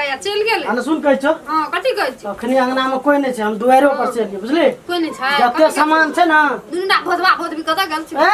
आ चलि गेलै। आ ने सुन, कहै छौ। हँ, कथी कहै छी? अखनी अंगना में कोई नहीं छै, हम दुआरो पर चलि गेलियै, बुझली? कोई नहि छै। जते सामान छै ने, दुनू भोदवा भोदबी कतऽ गेल छै? ए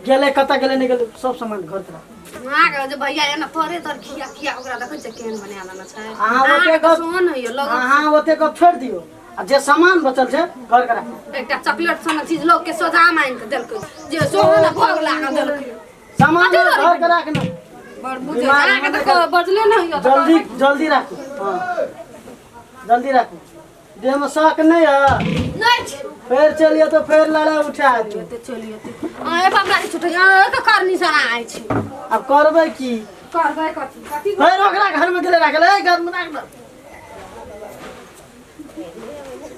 गेलै, कतऽ गेलै नहि गेलै, सब सामान घर पर राख। अहाँके जे भैया एना तोरे तर खिया खिया ओकरा देखै छै केहन बना देने छै। अहाँ ओते अहाँके गप सोहन होइए लग। अहाँ ओते गप छोड़ि दियौ आ जे सामान बचल छै घर के राखू। एकटा चॉकलेट सन चीज लोग के सोझा मे आनि के देलकै जे सोहन भोग लागल देलकै। सामान कथी लऽ घर के राख ने। बड़ बुझै अहाँके तऽ बजले नहि होइए तऽ। जल्दी जल्दी राखू, हाँ जल्दी राखू। देह में शक नहीं है? नहि छै। फेर चलिए तो फेर लड़ाई उठा दियौ। एते चलि एते अहाँ एक हमरा छुटै अहाँ के करनी सना आइ छी। आब करबै की? करबै कथी कथी? फेर ओकरा घर में गेलै राखल, ए घर में राख दे।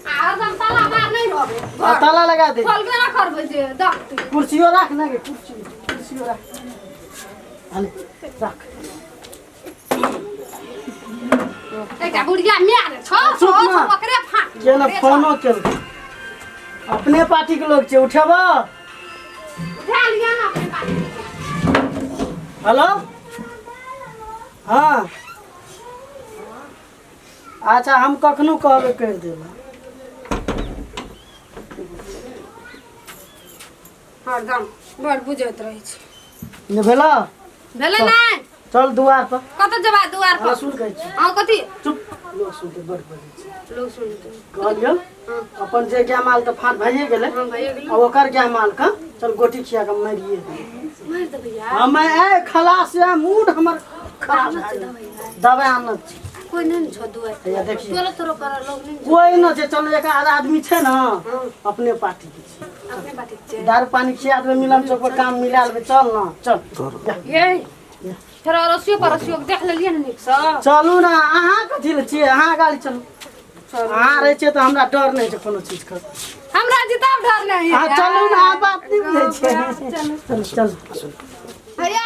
आ हरदम ताला मार नहि रहबै। आ ताला लगा दे। खोलबे ना करबै जे देखतै। कुर्सियो राख ना गे, कुर्सी कुर्सियो राख, हाले राख। एकटा बुढ़िया माय रे छौ। चुप छौ ना। ओकरे फाट के ना फोनो केलकै, अपने पार्टी के लोग छै, उठेब? उठा लिअ ना अपने पार्टी के। हेलो, हाँ अच्छा, हम कखनो कहबे करि देब। हरदम बड़ बुझैत रहै छै। ने भेलो? भेलै नहि। चल दुआर पर। कतऽ जेबै दुआर हाँ पर? सुन, कहै छी। हँ, कथी? चुप, लोग सुनते, बड़ बजै छै। लोग सुनते। कहलियौ, अपन जे गाय माल तऽ फाट भइए गेलै। हँ, भइए गेलै। आ ओकर गाय माल के चल गोटी खिया के मारिए देबै। मारि देबै यार? हम ए खलास ये मूड हमर खराब भए गेल। दबाइ आनल छी। कोइ नहि ने छौ दुआर? हैया देखिए। तोरो तोरो कर लोग नहि ने छौ। कोई न छै, चल एक आध आदमी छै ने, अपने पार्टी के छै। अपने पार्टी के छै। दारू पानी खिया देबै, मिलन चौक पर काम मिला लेबै। चल न, चल जा। ये फेर अड़ोसियो पड़ोसियो के देख लेलियै ने नीकसँ? चलू ने, अहाँ कथी लए छियै? अहाँ गाड़ी चलू। अहाँ रहै छियै तऽ हमरा डर नहि छै कोनो चीजके। हमरा जिताब डर नहीं अहाँ चलू ने, अहाँ बात नहि बुझै छियै। चलू चलू। भैया,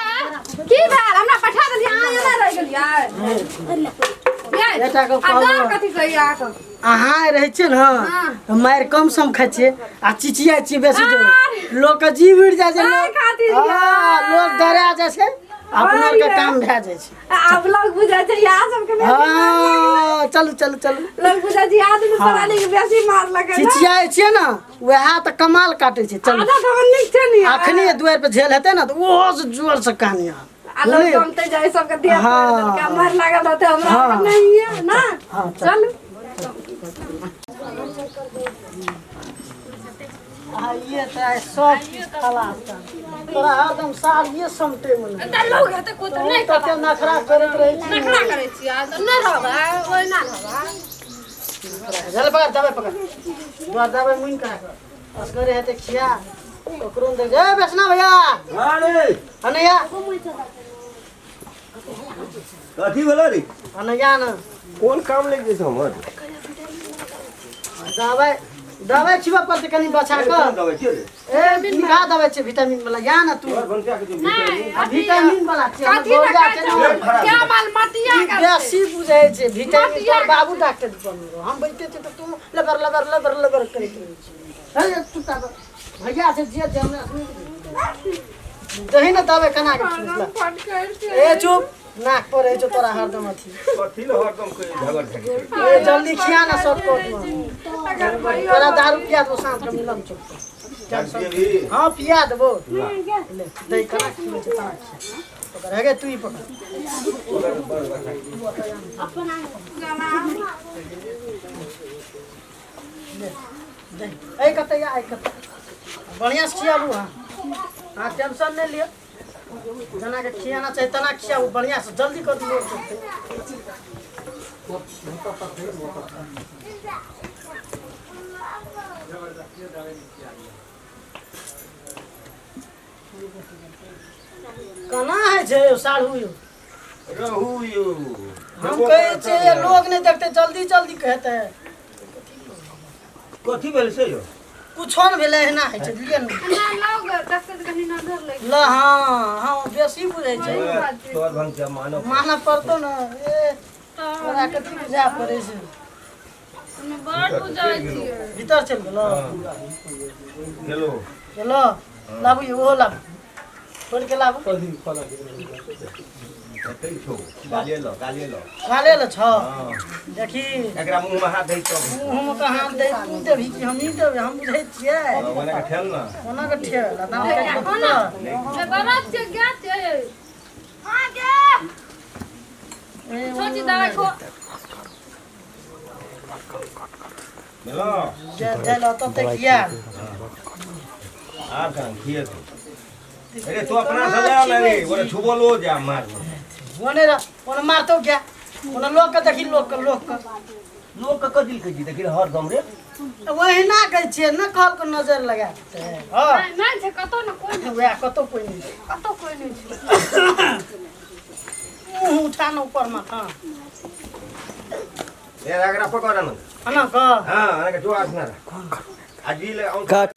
की भेल? हमरा पठा देलियै, अहाँ एना रहि गेलियै ये। बेटा के आ डर कहलहुँ। कथी कहियै अहाँके? अहाँ रहै छियै ने हाँ। तऽ मारि कम सम खाइ छियै आ चिचियाइ छियै बेसी जोर, आर। लोकके जीव उड़ि जाइ छै। आइ लोक खातिर हाँ, लोक डरा जाइ छै, अपना आरके काम भए जाइ छै। आब लोग बुझै छै यहाँ सबके बेसी मार लगलै। हाँ चलू चलू चलू। लोग बुझै छै आदमी प्राणी के बेसी मार लगै ने। चिचियाइ छियै ने, वएह तऽ कमाल काटै छै। चलू। आधा तऽ नीक छै ने। अखनी दुआरि पर झेल हेतै ने तऽ ओहो से जोर से कहानी आब। आ लोग जमते जाय सबके देह हाँ। के मार लागल रहते, हमरा हाँ। आरके नहीं है ना। हाँ, चल। चलू। आ ये तऽ आइ सब किछु खलास कर। तोरा हरदम साल ये समटे मे नहि। तऽ लोग हेतै कोइ तऽ नहि। तते नखरा करैत रहै छी। नखरा करै छियै तऽ नहि रहबै, ओहिना रहबै। चल पकड़, दबाइ पकड़, दुआर दबाइ मुनि के राख। असगरे हेतै खिया ओकरो ने देख। ए बेसना भैया। अरे। अनैया। कथी भेलै रे? अनैया ने। कोन काम लागि जेतै हमर? दबाइ दबाइ छिबऽ पड़तै कनि बचा कोन कऽ। दबाइ छियै रे? ए निकाह दबाइ छै विटामिन वाला, या ना तू। तोहर भनसिया के जे नहि। आ विटामिन वाला छै हमर कथी ने गौरिया खाइ छै छै? ने। क्या माल मटिया ई के छै। बेसी बुझै छै विटामिन। मटिया तोहर बाबू डॉक्टर बनल, हम बैठे छियै तऽ तू लबर लबर लबर लबर करैत रहै छी। अरे चुप कर भैया से जे जे हमरा दही ने दबाइ केना के खिचला। ए चुप, नाक पर रहै छौ तोरा हरदम अथी। कथी ले हरदम के झगड़ झाँटी? ए जल्दी खिया ना सब कोट में, तोरा दारू पिया देबो साँझ के मिलन चौक पर। देबही? हाँ पिया देबो। ले दही केना खिबै छै तना खिया। पकड़ हे गे, तू ही पकड़। ले दही ऐ कतऽ या, ऐ कतऽ बढ़िआँ से खियाबू। हाँ हाँ, टेंशन नहि लिअ, जेना के खियाना चाही तेना खियाबू बढ़िआँ से। जल्दी कर दियौ। केना होइ छै यौ साढ़ू यौ? रहू यौ। हम कहै छियै लोग नहि देखतै, जल्दी जल्दी कहतै। कथी भेल से यौ? कुछो ने भेलै, एहिना होइ छै, बुझलियै ने? ना लोग देखते तऽ कनि नजर लागि। ल हाँ हाँ, बेसी बुझै छै। तोहर भनसिया मानव मानऽ पड़तौ ने। ए तोरा कथी बुझाय पड़ै छै? हमे बड़ बुझै छियै। भीतर चलि गेलो। गेलो। गेलो, लाबू यौ, ओहो लाबू, खोलि के लाबू। एतै छौ गाले ल, गाले ल। गाले ल छौ। हाँ। देखी एकरा मुंह में हाथ दै तब। मुँह में कहाँ दै, तू देबही कि हमही देबै, हम बुझै छियै। ओना के ठेल ना। कोना के ठेल आ दाम काटि कऽ दिअ। ए बरत छै गे छै हां गे। ए, छोटी दवाई खो। भेलो। जाय लऽ तते किया आब कहाँ खिएतौ? अरे तू अपना से ले आने रे, ओरे छुबो लो जा मार। ओने रह, ओने मारतौ क्या? ओने लोक के देखी, लोक के, लोक के। लोक के कथी कहै छी देखी हरदम रे। ओहिना कहै छियै ने, कहल के नजर लगा देतै। हँ। नहि नहि छै कतौ ने कोइ नहि। वएह कतौ कोइ नहि छै। कतौ कोइ नहि छै। मुँह उठा ने ऊपर माथा। ए एकरा पकड़ न। एना कऽ। हां, एना के जो आस ना। आ जी ले आउँ। काट।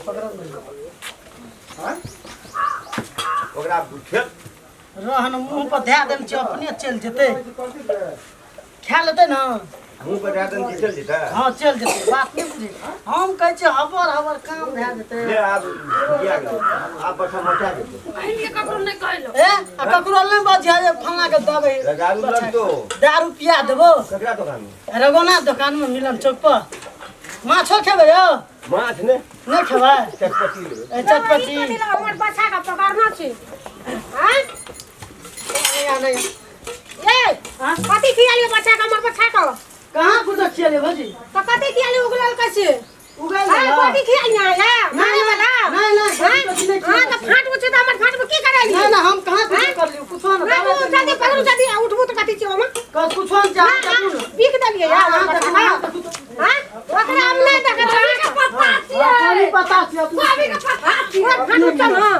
पकड़ ने। हां? ओकरा खेल। रहन मुँह पर धए देने छियै, अपने चलि जेतै। खा लेतै ने। मुँह पर धए देने छियै, चलि जेतै? हँ चलि जेतै, बात नहि बुझै। हम कहै छियै हबर हबर काम भए जेतै। ले आब किया गेलै? आब बच्चा मोटा जेतै। अहिनके ककरो नहि कहलो। ए आ ककरो नहि बजिया जे फल्लाँ के देबै। दारू लगतो। दारू पिया देबो। ककरा दोकान में? रघुनाथ दोकान में, मिलन चौक पर। माछो खेबै यौ? माछ ने। नहि खेबै? चटपटी लेबै। ए चटपटी। कथी लए हमर बच्चा के पकड़ना छै? आँय? नहि आ, नहि। ए कथी खियालियै बच्चा के, हमर बच्चा के? कहाँ कुछो खियेलियै भौजी? तऽ कथी खियालियै, उगलल कैसे? उगल आँय, गेल? कथी खियालियै अहाँ यै? मारे वाला? नहि नहि, भौजी, कथी नहि हाँ तऽ खियेलियै। फाट छै तऽ हमर फाट में की करलियै? नहि नहि, हम कहाँ कुछो करलियै, कुछो नहि। नहि, दबाइ जल्दी पकड़ू, जल्दी उठबू तऽ कथी छै ओमे? कुछो नहि चाही, देखू ने। बिक देलियै यै हमर अहाँ बच्चा देखू, के? अहाँ देखू। हाँ? ओकरा हम नहि देखै कोबी के छियै। पत्ता छियै। कोबी पत्ता छियै। कोबी के पत्ता छियै। तोर फाट उठल हँ?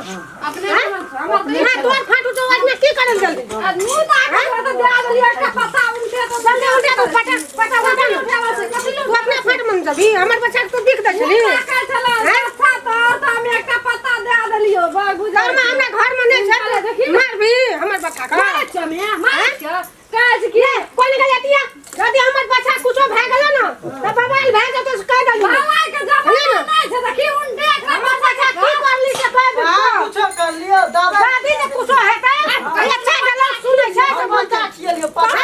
अपने हमर नहि, तोर फाट उठल, ओहिमे की करल जल्दी? आ मुँह ताकत तऽ दए देलियै एकटा पत्ता उल्टे तऽ जल्दी उठा दू, पटा पटा उठा ने। उठाबै छै कथी लए? तू अपना फाट मन जबी, हमर बच्चा के तू बिक दै छली। ताकत छलै अच्छा तोर तऽ हम एकटा पत्ता दए देलियौ बड़ बुझल। तोर में हमरा घर में नहि छै, देखी। मारबी हमर बच्चा के? मारै छियै हमे, मारै छियै। कहै छै कि कोइ नहि गलतिया, यदि हमर बच्चा कुछो भए गेलो ने तऽ बवाल भए जेतौ से कहि देलियै। भलाई के जमाना नहि छै, देखी उन देख रे। हमर बच्चा की करली से कहि अहाँ देलियै। कुछो करलियै दबाइ? दादी जे कुछो हेतै तऽ अच्छा गलत सुनै छै तऽ हम बोलतै। पत्ता खियेलियै, पत्ता।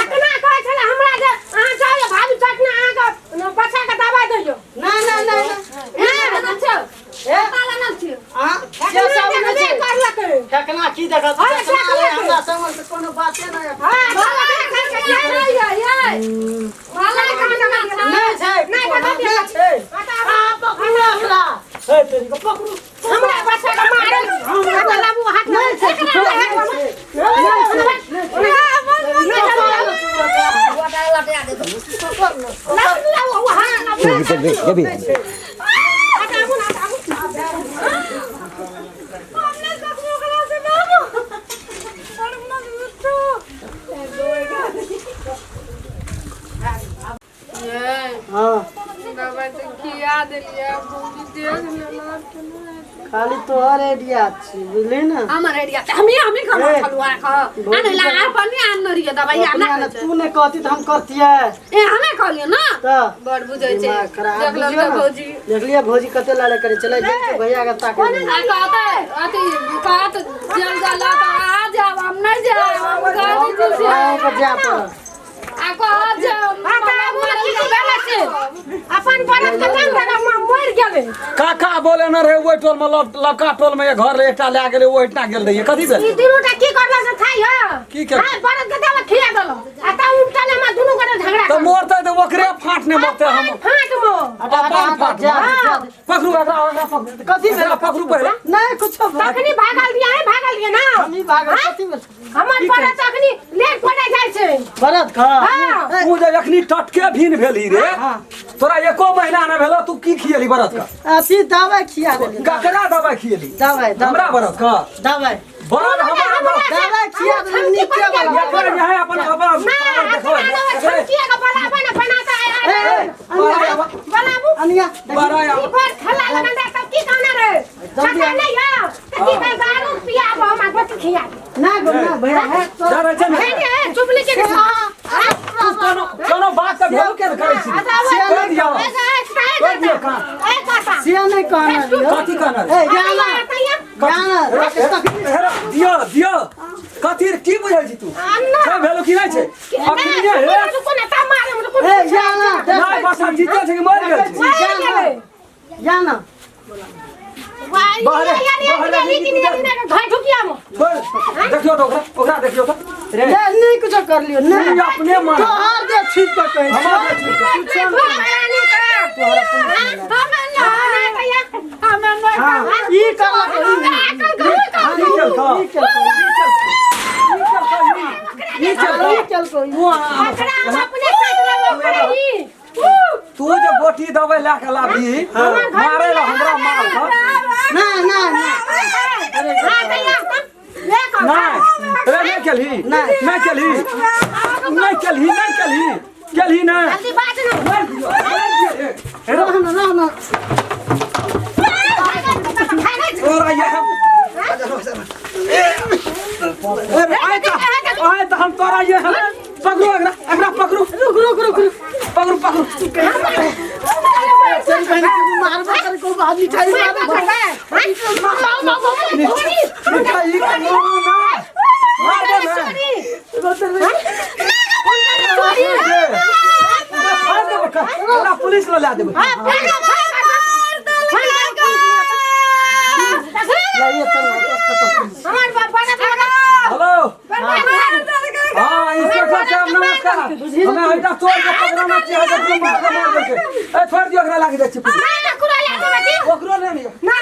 अखना कहै छलै हमरा जे अहाँ जाउ ये भाभी चटना, अहाँके बच्चा के दवाइ दैयौ। नहि नहि नहि नहि। नहि छै। ए पत्ता लेने छियै। अहाँ से अखना सब नहि देखबे छै। करलकै। ठेकना की देखत? हाँ, ठेकना ठेकना। हमरा समझ से कोनो बाते नहि। हाँ, भलाई के जमाना नहि यै, भलाई के जमाना छै। नहि छै। नहि कुछो देखत। नहि छै। अहाँ पकड़ू एकरा। हे तेरी के पकड़ू। हमरा बच्चा के मारे हाथ लाबू, हाथ नहि छै कुछो, नहि छै। नहि छै। देबी। हम नहि सकबो ओकरा से बाबू। बड़ मजबूत छौ। हाँ। दबाइ तऽ खिया देलियै, भौजी देख लेलक केना हेतै? खाली तोहर आइडिया छी, बुझली ने? हमर आइडिया तऽ हमी हमी खाना ए, खलुआ ख आने ला अपन आन रहियै दबाइ अपने आना। ने तू नहि कहती तऽ हम करतियै? ए हमे कहलियै ना। तऽ बड़ बुझै छै। दिमाग खराब देख बुझियौ लेलकै ने। भौजी। देखलियै भौजी कते लाले करै छलै, देख के भैया के ताकै। आ कहतै अथी कहत जेल जाला तऽ आ जाब, हम नहि जाब, हम कहै छी। अहाँके जाय पड़त। आ कहत जे अपन बरद के जान लगा मरि गेलै। काका बोले न रहे ओहि टोल में, लवका टोल में एक घर रहे, एकटा लए गेलै, ओहिठिना गेल रहियै, कथी भेल? ई दुनू टा की करला से थाई ह? की केलकै? हां, बरद के दवा खिया देलो आ ता उल्टा ले हमरा दुनू गोटे झगड़ा तऽ मरतै तऽ ओकरे फाँट ने मरतै हम। फाट मो। अपन फाट। जा, जा। पकड़ू एकरा, एकरा पकड़ू। कथी भेल? एकरा पकड़ू पहिले। नहि कुछो भेल। तखनी भागल दिया है, भागल दिया ना। हमही भागल? कथी भेल? हमर बरद तखनी लेट पड़े जाइ छै। बरद खा। हाँ। तू जे एखनी टटके भीन भेली रे, तोरा एको महीना नहि भेलो, तू की खियेली बरद के? अथी दबाइ खिया देलियै। ककरा दवाई खियेली? दबाइ। हमरा बरद के दबाइ। बरद हमरा बरद। दबाइ खिया देलियै नीके वाला। एकर यहाँ अपन अपन ना पावर देखो। अपना ना छमकिया के बलाबे ना बनाता है। ए, बड़ा बलाबू। अनिया। बड़ा ई पर खला लगन दे तब की कहना रे? जल्दी पता नहीं है त की कर दारू पियाबो हमरा गोटी खिया दे। ना गो ना भैया है। जा रहै छै ने। हे ने चुपली के तू कोनो कोनो बात के भेल के करै छी? कहि दियौ, कहि दियौ कहाँ से नहि कहना रहियौ। कथी कहना ए रहे? जा ना। दियो दियो कथी रे, की बुझै छी तू छै भेलो की नहि छै अखनी हे ए या ना नहि बसा जीते छै कि मरि गेल छै या ना बाहरे बाहरे छोड़ देखियो तो ओकरा ओकरा देखियो तो रे ए नहीं कुछ कर लियो नहीं ई अपने मन तोहार दे छिप के कहै छी हमर दे छिप के। हां ई करलक ई केलको ई केलको ई केलको ई केलको तू जे गोटी दवाई लए के लाबी मारे ला हमरा मार के ना ना ना नहीं रे नहीं केलही नहीं केलही नहीं केलही नहीं केलही केलही नहीं ना ना ना तोरा ये हम आय त आय त हम तोरा ये हम पकड़ू एकरा एकरा पकड़ू रुक रुक रुक रुक पकड़ू पकड़ू तेरी बहन के मारबो कर को आदमी ठाई मारबो मिठाई का ना ना मार दे ना फाड़ देबो का तोरा पुलिस ल ला देबो लाइए चल हेलो हाँ इंस्पेक्टर साहब नमस्कार हमें हटा चोर के पकड़ाना चाहिए जब मार के मार देलकै ए छोड़ दियो एकरा लागी जाइ छी पुलिस ओकरो ले लियो ना